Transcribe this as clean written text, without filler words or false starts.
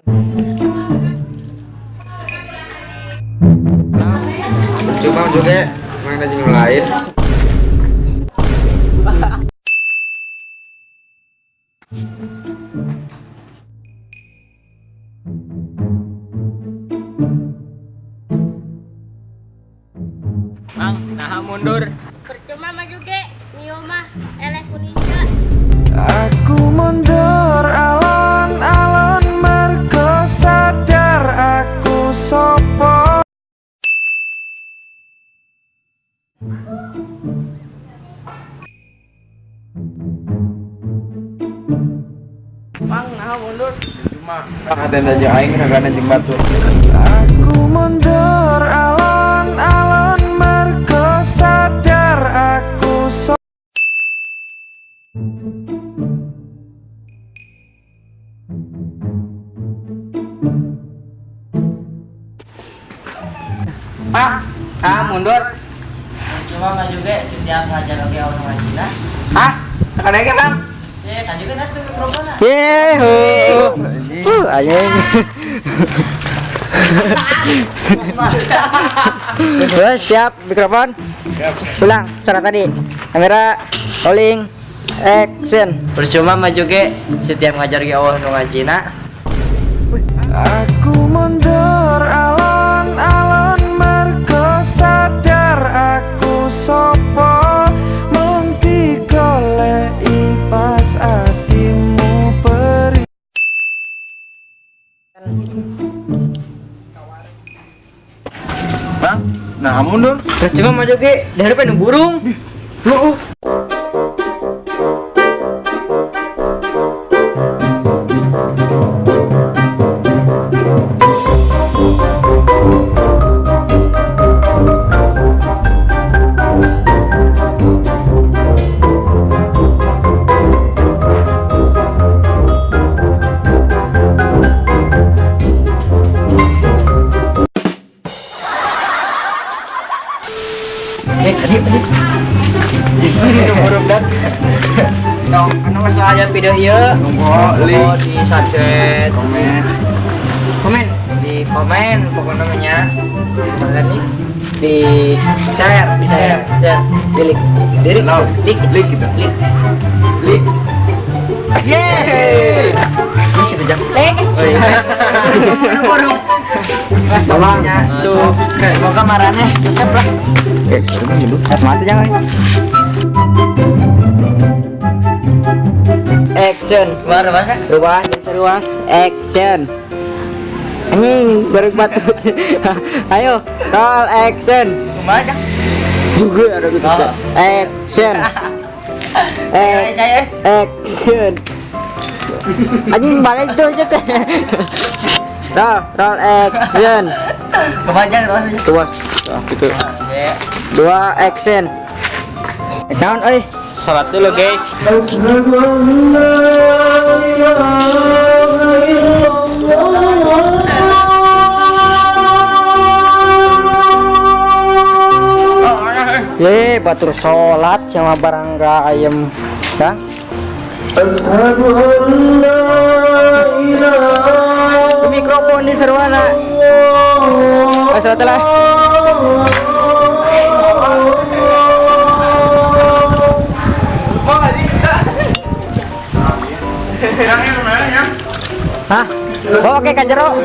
Cuma juga main aja yang lain. Mang, nah mundur. Percuma maju ge, mio mah eleh kuninja. Aku mundur alon-alon mergo sadar aku sopo. Mang, nah mundur. Cuma ada aja aing ragana jeung batur. Aku mundur alon-alon mergo sadar aku sopo. Pak, ah mundur. Cuma maju ge setiap ngajar oge orang ngajina. Hah? Tekan lagi, Bang. Eh, tadi kan tuh mikrofon. Yeho. Anjing. Terus siap mikrofon. Ulang suara tadi. Kamera rolling action. Percuma maju ge setiap ngajar ge Allah nu ngajina. Aku mundur alon-alon mergo sadar aku sopo mung digoleki pas atimu perih. Bang, nah mundur. Percuma maju ge di hadapan burung. Lu. Tadi tadi. Burung dan. Dong, anu masuk aja video ieu. Tunggu link, di subscribe, komen. Komen, di komen pokoknya namanya. Kalian nih di Share, di share, share, di like, di like, Love. like, Like gitu. like. Like. Yeay. Ini kita jam. Lek. Oh iya. Burung. Tolong subscribe. Semoga marahnya resep lah. Eh, sekarang dulu. Mati jangan. Action. Baru masa? Ruas, ruas, action. Anjing, baru batut. Ayo, roll action. Kumaha? Juga ada gitu. Oh. Action. Saya Action. Anjing balik tuh aja teh. Roll, roll action. Kumaha ruas? Tuas. Gitu. Oke. Dua action. Naon euy? Salat dulu, guys. Ye, batur salat sama barang ayam. Kang? Mikrofon di serwana. Ayo salat lah. Hah? Oh, oke kan jero.